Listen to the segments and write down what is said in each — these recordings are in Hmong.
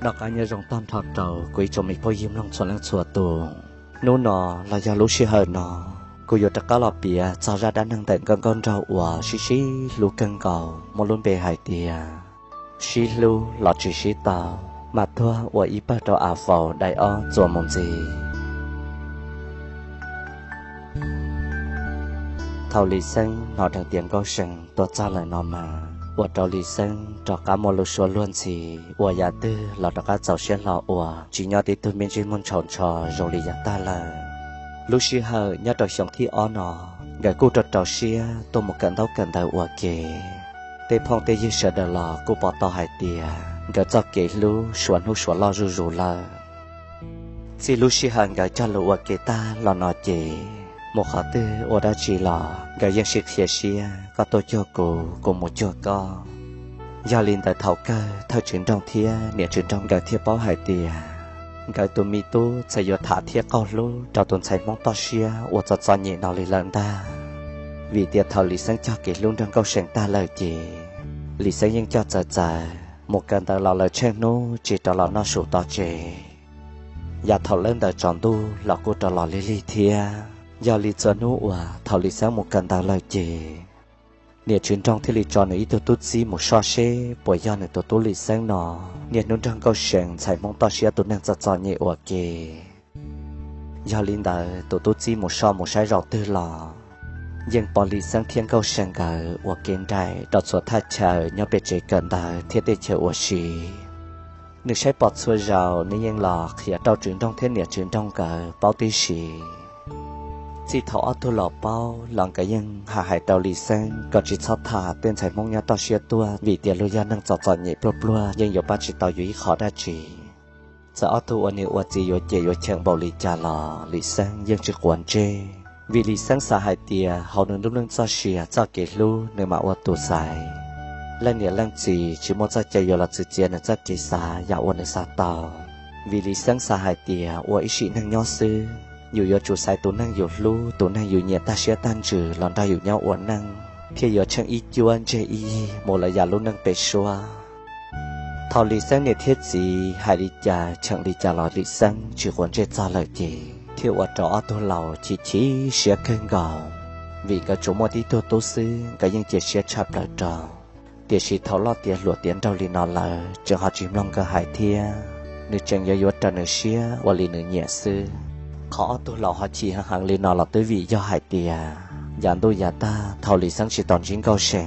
Noj qab nyob zoo tag nrho rau kuv ib tsoom me phooj ywg mloog txhua leej txhua tus. Hnub no los yog lub sij hawm no, kuv yuav rov qab los piav txog zaj dab neeg ntawm nkauj nkauj nraug uas sib sib hlub kawg nkaus muaj lub npe hais tias sib hlub los tsis sib tau, mas tuag ua ib pawg rau av faus daim ob txuas mus ntxiv. Thaum Lis Xeeb hnov dheev tias Nkauj See tuag txog lawm no mas ua rau Lis Xeeb rov qab muaj lub suab luag ntxhi, ua yam twg los rov qab txaus siab hlo ua, tsis nyob tib tug me ntsej muag ntshaus ntsho zoo li yav tag lawm. Lub sij hawm nyob rau xyoo thib ob no, nkawd kuj rau rau siab tuaj mus kawm ntaub kawm ntawv ua ke. Tej phooj tej ywg sawv daws los kuj pom tau hais tias nkawd txoj kev hlub suav hnub suav loj zuj zus lawm. Txij lub sij hawm nkawd cog lus ua ke tag los no ces, mus qhov twg ua dab tsi los nkawd yeej sib qhia siab, koj tuaj cuag kuv, kuv mus cuag koj. Yog li ntawd thaum kawg thawj tswv nroog thiab niam tswv nroog nkawd thiaj paub hais tias nkawd tus me tub txawm yuav tham thiab qaug hlub rau tus ntxhais Hmoob toj siab uas txom txom nyem no li lawm ntag. Vim tias thaum Lis Xeeb cog kev hlub nrog Nkauj See tag lawm ces, Lis Xeeb yeej coj txawv txawv mus kawm ntawv los lawv tsheej hnub tsis rov los noj su tom tsev. Yav thaum lawb ntawd tsaus ntuj los kuj rov los lig lig thiab. Yog li txhua hnub uas thaum Lis Xeeb mus kawm ntawv lawm ces, niam tswv nroog thiaj li tso nws ib tug tub txib mus soj seb puas yog nws tus tub Lis Xeeb no niaj hnub nrog Nkauj See ntxhais Hmoob toj siab tus neeg txom txom nyem ua ke. Yog li ntawd tus tub txib mus soj mus saib zaum twg los yeej pom Lis Xeeb thiab Nkauj See nkawd ua ke nraim rau txhua thaj chaw nyob pem tsev kawm ntawv thiab tej chaw ua si. Nws saib pom txhua zaus nws yeej los qhia rau tswv nroog thiab niam tswv nroog nkawd paub tib si. Txij thaum ob tug los paub los nkawd yeej hais hais rau Lis Xeeb kom tsis txhob tham tej ntxhais Hmoob nyob toj siab tuaj vim tias luag yog neeg txom txom nyem pluag pluag yeej yuav pab tsis tau yus ib qho dab tsi. Txawm ob tug ua niam ua txiv yuav cem yuav cheem npaum li cas los Lis Xeeb yeej tsis quav ntsej, vim Lis Xeeb xav hais tias hauv nws lub neej txoj sia txoj kev hlub nws mam ua tus xaiv. Leej niam leej txiv tsis muaj txoj cai yuav los txwv txiav nws txoj kev xav yam uas nws xav tau, vim Lis Xeeb xav hais tias ua ib sim neej nyob xwb, yus yuav tsum xaiv tus neeg yus hlub, tus neeg yus nyiam tag siab tag ntsws los nrog yus nyob ua neej, thiaj yuav tsheej ib cuab ntseg ib yig mus lawm yam lub neej pem suab. Thaum Lis Xeeb niam thiab txiv hais li cas cheem li cas los Lis Xeeb tsis quav ntsej txog lawm ces thiaj ua rau ob tug laus chim chim siab kawg nkaus, vim nkawd tsuas muaj tib tug tub xwb nkawd yeej cia siab tshaj plaws rau. Tiam sis thaum loj tiav hluas tiav nraug li no lawm tseem ho tsis mloog nkawd hais thiab, nws tseem yuav yuav raws nws siab ua li nws nyiam xwb. Qhov ob tug laus ho chim heev heev li no los twb vim yog hais tias yav ntuj yav tag thaum Lis Xeeb tsis tau ntsib Nkauj See,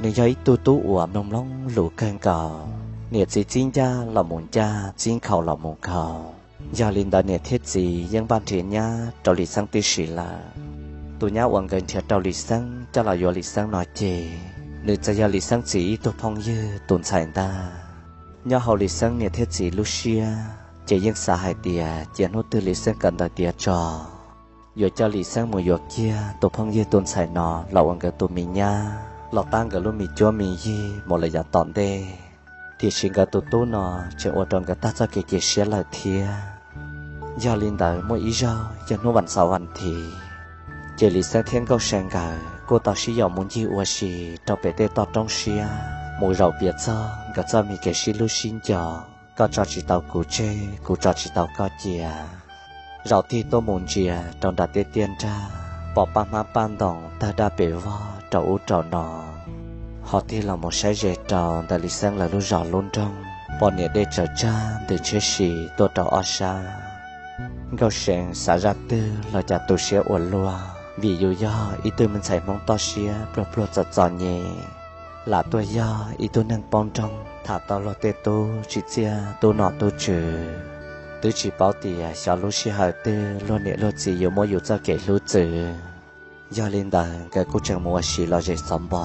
nws yog ib tug tub uas mloog mloog lus kawg nkaus, niam txiv txib ncaj los mus ncaj, txib nkhaus los mus nkhaus. Yog li ntawd niam thiab txiv yeej npaj nrhiav nyab rau Lis Xeeb tib si lawm. Tus nyab uas nkawd nrhiav rau Lis Xeeb coj los yuav Lis Xeeb no ces, nws txawm yog Lis Xeeb txiv ib tug phooj ywg tus ntxhais ntag. Nyob hauv Lis Xeeb niam thiab txiv lub siab ces yeej xav hais tias cia hnub twg Lis Xeeb kawm ntawv tiav tso, yuav coj Lis Xeeb mus yuav kiag tus phooj ywg tus ntxhais no los ua nkawd tus me nyab los tab nkawd lub me cuab me yig mus lawm yav tom ntej. Tiam sis nkawd tus tub no tseem ua rau nkawd tag txoj kev cia siab lawm thiab. Yog li ntawd muaj ib zaug yog hnub vas xaum vas thiv, ces Lis Xeeb thiab Nkauj See nkawd kuj tau sib yaum mus ncig ua si rau pem tej toj roob siab mus zaum piav txog nkawd txoj me kev sib hlub sib nco. Koj tso tsis tau kuv tseg, kuv tso tsis tau koj cia. Zaum tig tuaj mus ntsia rau nram tej tiaj nrag, pom paj hmab paj ntoos tawg dab pes vog rau ub rau no, ho tig los mus saib ze rau ntawm Lis Xeeb lawv lub zos lub nroog, pom niam dej tsaws tsag ntws tshiab si tuaj rau ob sab. Nkauj See xav zaj twg los cas tu siab ua luaj, vim yus yog ib tug me ntxhais Hmoob toj siab pluag pluag txom txom nyem, lam tuaj yog ib tug neeg poob nroog tham tau luag tej tub tsim txiaj tub nom tub tswv, twb tsis paub tias xyov lub sij hawm twg luag niam luag txiv yuav muab yus txoj kev hlub txwv. Yog li ntawd nkawd kuj tseem mus ua si los zem xov npo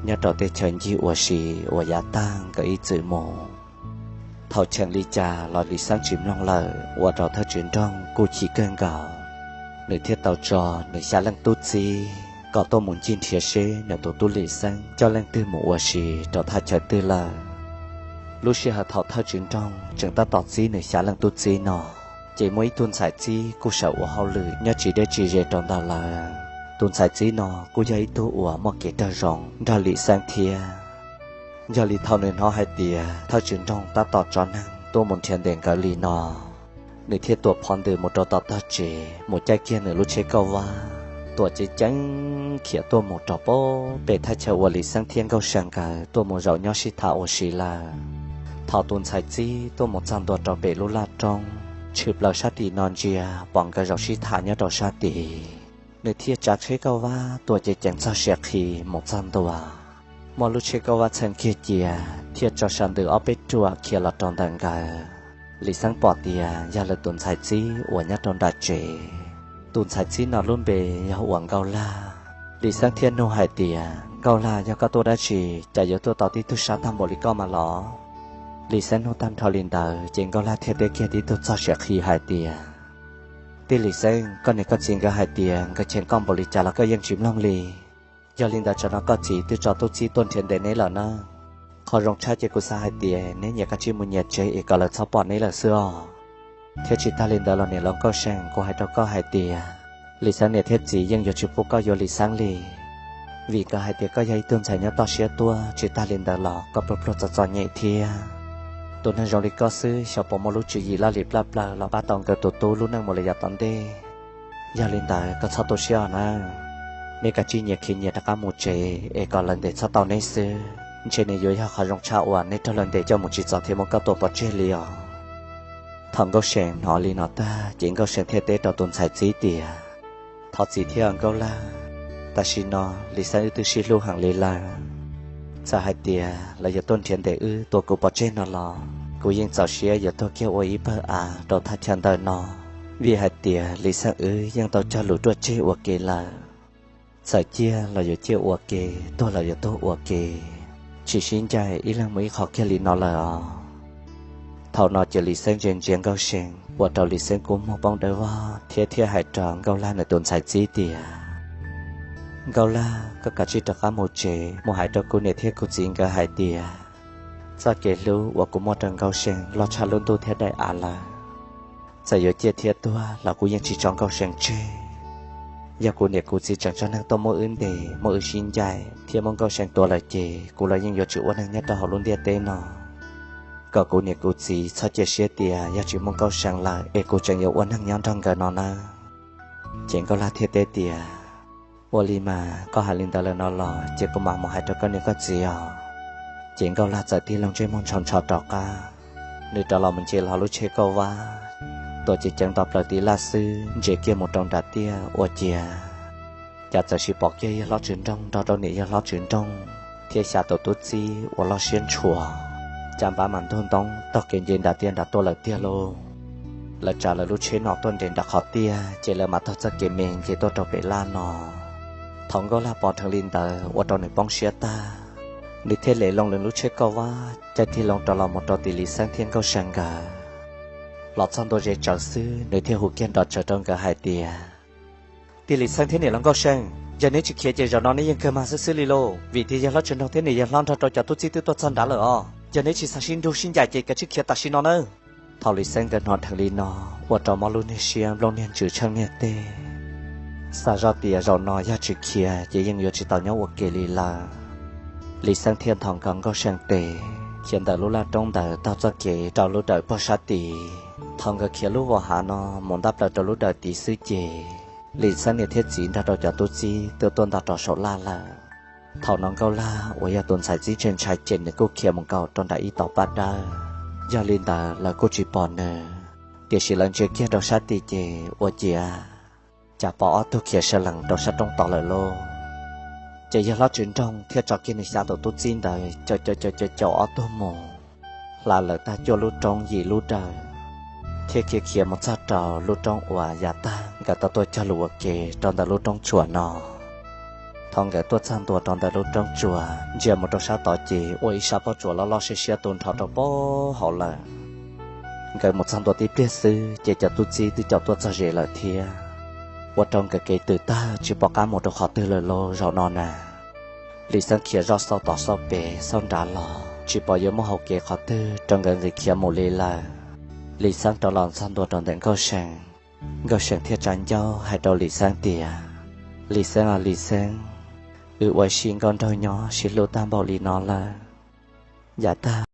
nyob rau tej chaw ncig ua si uas yav tag nkawd ib txwm mus. Thaum cheem li cas los Lis Xeeb tsis mloog lawm ua rau thawj tswv nroog kuj chim kawg nkaus. Nws thiaj tau tso nws xya leej tub txib kom tuaj mus ncig nrhiav seb nws tus tub Lis Xeeb coj leej twg mus ua si rau thaj chaw twg lawm. Lub sij hawm thaum thawj tswv nroog tseem tab tom txib nws xya leej tub txib no, ces muaj ib tug ntxhais txib kuj sawv ua hauj lwm nyob tsis deb tsis ze rau ntawd lawm. Tus ntxhais txib no kuj yog ib tug uas muaj kev raug zoo nrog Lis Xeeb thiab. Yog li thaum nws hnov hais tias thawj tswv nroog tab tom tso neeg tuaj mus nrhiav ntes nkawd li no, nws thiaj tuam phov ntws mus rau tom tog tsev mus caij kiag nws lub tsheb kauj vab tuam ceev ceev khiav tuaj mus rau pem thaj chaw uas Lis Xeeb thiab Nkauj See nkawd tuaj mus zaum nyob sib tham ua si lawm. Thaum tus ntxhais txib tuaj mus txog ntua rau pem lub laj roob, tshwm plaws sab tim no ntsia pom nkawd zaum sib tham nyob rau sab tid, nws thiaj tsav tsheb kauj vab tuam ceev ceev txog siav qhi mus txog ntua. Muaj lub tsheb kauj vab txheej kiag cia thiaj tso sas ntws ob peb ruam khiav los rau ntawm nkawd. Lis Xeeb pom tias yog lawv tus ntxhais txib uas nyob rau nram tsev. Tus ntxhais txib no lub npe yog uas Nkauj Laj. Lis Xeeb thiaj nug hais tias, Nkauj Laj, yog koj tuaj dab tsi, cas yuav tuaj tau tib tug sab tag npaum li koj mas los? Lis Xeeb nug tag nrho li ntawd ces Nkauj Laj thiaj teb kiag tib tug txog siav qhi hais tias, Tij Lis Xeeb, koj niam koj txiv nkawd hais tias nkawd cheem koj npaum li cas los koj yeej tsis mloog li. Yog li ntawd tsam no koj txiv twb tso tub txib tuaj nrhiav ntes neb lawm na. Qhov zoo tshaj ces kuv xav hais tias neb nyias kav tsij mus nyias tsev es kom lawv txhob pom neb lawm xwb os. Thiab tsis tag li ntawd los niam laus Nkauj See, kuv hais rau koj hais tias Lis Xeeb niam thiab txiv yeej yuav tsis pub koj yuav Lis Xeeb li, vim nkawd hais tias koj yog ib tug ntxhais nyob toj siab tuaj. Tsis tag li ntawd los koj pluag pluag txom txom nyem thiab. Tus neeg zoo li koj xwb xyov puas muaj lub tswv yim laj lim plaj plaws los pab tau nkawd tus tub lub neej mus li yav tom ntej. Yog li ntawd koj txhob tu siab os nawb. Neb kav tsij nyias khiav nyias rov qab mus tsev es kom lawv ntes txhob tau neb xwb, ntshe nws yuav yog qhov zoo tshaj uas neb raug lawv ntes coj mus tsim txom thiab muab koj tua pov tseg li os. Thaum Nkauj See hnov li no tag ces Nkauj See thiaj teb rau tus ntxhais txib tias, Thov txim thiab Nkauj Laj, tam sim no Lis Xeeb wb twb sib hlub heev li lawm. Txawm hais tias lawv yuav tuaj nrhiav ntes wb tua kuv pov tseg no los kuv yeej txaus siab yuav tuag kiag ua ib pawg av rau thaj chaw ntawm no, vim hais tias Lis Xeeb wb yeej tau cog lus ruaj tseg ua ke lawm. Txawm ciaj los yuav ciaj ua ke, tuag los yuav tuag ua ke, tsis sib ncaim ib leeg mus ib qho kiag li no lawm os. Thaum no ces Lis Xeeb ntsia ntsia Nkauj See ua rau Lis Xeeb kua muag poob dawb vog thiab thiaj hais rau Nkauj Laj nws tus ntxhais txib tias, Nkauj Laj, koj kav tsij rov qab mus tsev mus hais rau kuv niam thiab kuv txiv nkawd hais tias txoj kev hlub uas kuv muaj rau Nkauj See loj tshaj lub ntuj thiab daim av lawm. Txawm yuav ciaj thiab tuag los kuv yeej tsis tso Nkauj See tseg. Yog kuv niam kuv txiv tseem tso neeg tuaj muab wb ntes muab wb sib ncaim thiab muab Nkauj See tua lawm ces kuv los yeej yuav tsis ua neeg nyob rau hauv lub ntiaj teb no. Kom kuv niam kuv txiv txhob cia siab tias yog tsis muaj Nkauj See lawm es kuv tseem yuav ua neeg nyob nrog nkawd no nawb. Ces Nkauj Laj thiaj teb tias, Ua li mas koj hais li ntawd lawm no los ces kuv mam mus hais rau koj niam koj txiv os. Ces Nkauj Laj txawm tig loo ntsej muag ntsho ntsho rov qab, nws rov los mus nce hlo lub tsheb kauj vab, tuam ceev ceev nto plaws tiv laj xwb ntsia kiag mus rau nram tiaj ua ciav, cas txawm sis pom kiag yawg hlob tswv nroog nrog rau niam yawg hlob tswv nroog thiab xya tus tub txib uas loj siab ntshua, cas npab mas ntug ntoob taug kev nce nram tiaj nram tuaj lawm tiag lauj. Lawv tsav lawv lub tsheb no tuaj nres nram qhov tiaj ces lawv mam taug txoj kev me nce tuaj rau pem laj no. Thaum Nkauj Laj pom dheev li ntawd ua rau nws poob siab tag, nws thiaj li loo lwm lub tsheb kauj vab caij tig loo rov los mus rau tim Lis Xeeb thiab Nkauj See nkawd. Los txog ntua ze tsawv xwb nws thiaj hu kiag nrov tsawv rau nkawd hais tias, Tij Lis Xeeb thiab niam laus Nkauj See, yog neb tsis khiav ces zaum no neb yeej kawg mag xwb xwb li lauj, vim tias yawg hlob tswv nroog thiab niam yawg hlob nrog rau cov tub txib twb tuaj txog nrad lawm os. Yog neb tsis xav sib nrug sib ncaim ces kav tsij khiav tam sim no nawb. Thaum Lis Xeeb nkawd hnov dheev li no, ua rau mob lub niag siab nplooj niag ntsws tsheej niag teg, xav zoj tias zaum no yog tsis khiav ces yeej yuav tsis tau nyob ua ke li lawm. Lis Xeeb thiaj nthos nkaus Nkauj See tes, khiav ntawm lub laj roob ntawd taug txoj kev rau lub dawm puag sab tid. Thaum nkawd khiav lub vos hav no mus ntab plaws rau lub dawm tid xwb ces Lis Xeeb niam thiab txiv nrog rau cov tub txib twb tuaj nto rau saum laj lawm. Thaum no Nkauj Laj uas yog tus ntxhais txib ntshai ntshai ces nws kuj khiav mus nkaum rau nram ib tauv paj dawb. Yog li ntawd lawv kuj tsis pom nws, tiam sis lawv ntsia kiag rau sab tid ces ua ciav cas pom ob tug khiav saw lees rau sab roob tod lawm lauj. Ces yawg hlob tswv nroog thiaj tso kiag nws xya tus tub txib ntawd caum caum caum caum ob tug mus, hla lawv tag cuaj lub roob yim lub dawm, thiab khiav khiav mus txog rau lub roob uas yav tag nkawd tau tuaj cog lus ua ke rau ntawm lub roob tsuas no. Thaum nkawd tuaj txog ntua rau ntawm lub roob tsuas ntsia mus rau sab tod ces ua ib sab pob tsuas loj loj siab siab tu nrho rau pab hauv lawm. Nkawd mus txog ntua tib pliag xwb ces cov tub txib twb caum tuaj txog ze lawm thiab, ua rau nkawd kev twm tag tsis pom qab mus rau qhov twg lawm lauj zaum no na. Lis Xeeb khiav zoj xauj tod xauj pem xauj nrad los tsis pom yuav muaj hau kev qhov twg rau nkawd nqis khiav mus li lawm. Lis Xeeb rov los txog ntua rau ntawm Nkauj See, Nkauj See thiaj tsa ncauj hais rau Lis Xeeb tias, Lis Xeeb os Lis Xeeb, wb ua ib sim nkauj nraug nyob sib hlub tag npaum li no lawm, yam tag.